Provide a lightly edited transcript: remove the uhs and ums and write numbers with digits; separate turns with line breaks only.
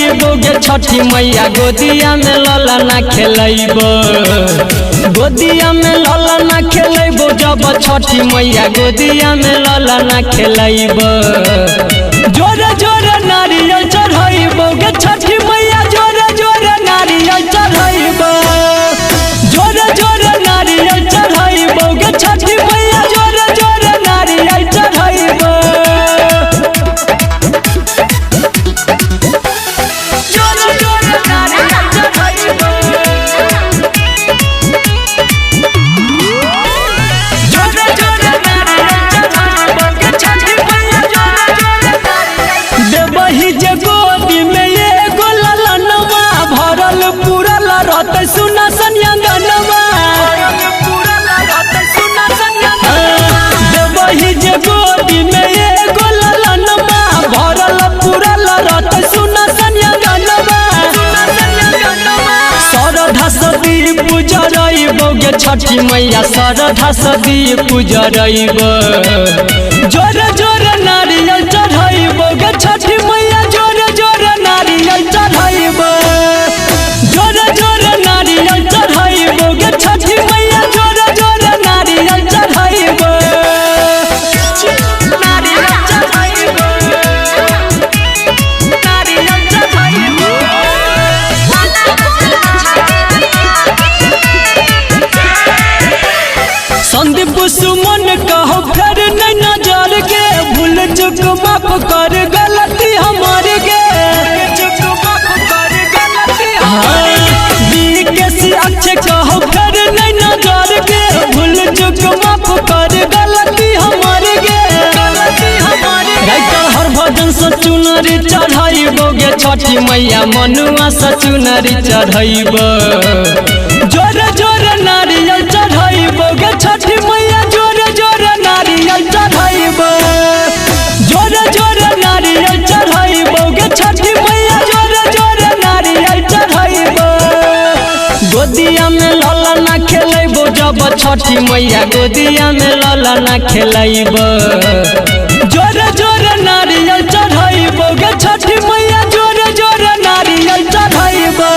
चढ़ैबो गे छठी मैया गोदिया में लला ना खेलैबो। गोदिया में लला ना खेलैबो जब छठी मैया गोदिया में लला ना खेलैबो। जोरे जोरे नारियल चढ़ैबो गे छठी मैया जोरे जोरे नारियल चढ़ैबो। जोरे जोरे नारियल चढ़ैबो गे छठी मैया जोरे जोरे नारियल चढ़ैबो। जोरे जोरे नारियल चढ़ैबो। जोरे जोरे नारियल चढ़ैबो गे छठी मैया जोरे जोरे नारियल। देबही जे गोदी में एगो ललनवा भरल पूरल रहतै सुना सनिया गनवा। देबही जे गोदी में एगो ललनवा भरल पूरल रहतै सुना सनिया गनवा। सरधा सदी पुजरैबो गे छठी मैया सरधा सदी पुजरैबो। जोरे जोरे नारियल चढ़ैबो गे छठी मैया जोरे जोरे नारियल चढ़ैबो। जोरे जोरे नारियल चढ़ैबो गे छठी मैया जोरे जोरे नारियल चढ़ैबो। नारियल चढ़ैबो। नारियल चढ़ैबो। संदीप सुमन कहो फेर नहीं नजर गे भूल चुक माफ कर गलती हमार गे। अक्षय कहो फेर नहीं नजर गे भूल चुक माफ कर गलती हमार गे। हर भजन से चुनरी चढ़ैबो गे छठी मैया मनुआ से चुनरी चढ़ैबो। जोरे जोरे नारियल चढ़ैबो गे छठी मैया जोरे जोरे नारियल चढ़ैबो। जोरे जोरे नारियल चढ़ैबो गे छठी मैया जोरे जोरे नारियल चढ़ैबो। गोदिया में लला ना खेलैबो जब छठी मैया गोदिया में लला ना खेलैबो। जोरे जोरे नारियल चढ़ैबो गे छठी मैया जोरे जोरे नारियल चढ़ैबो।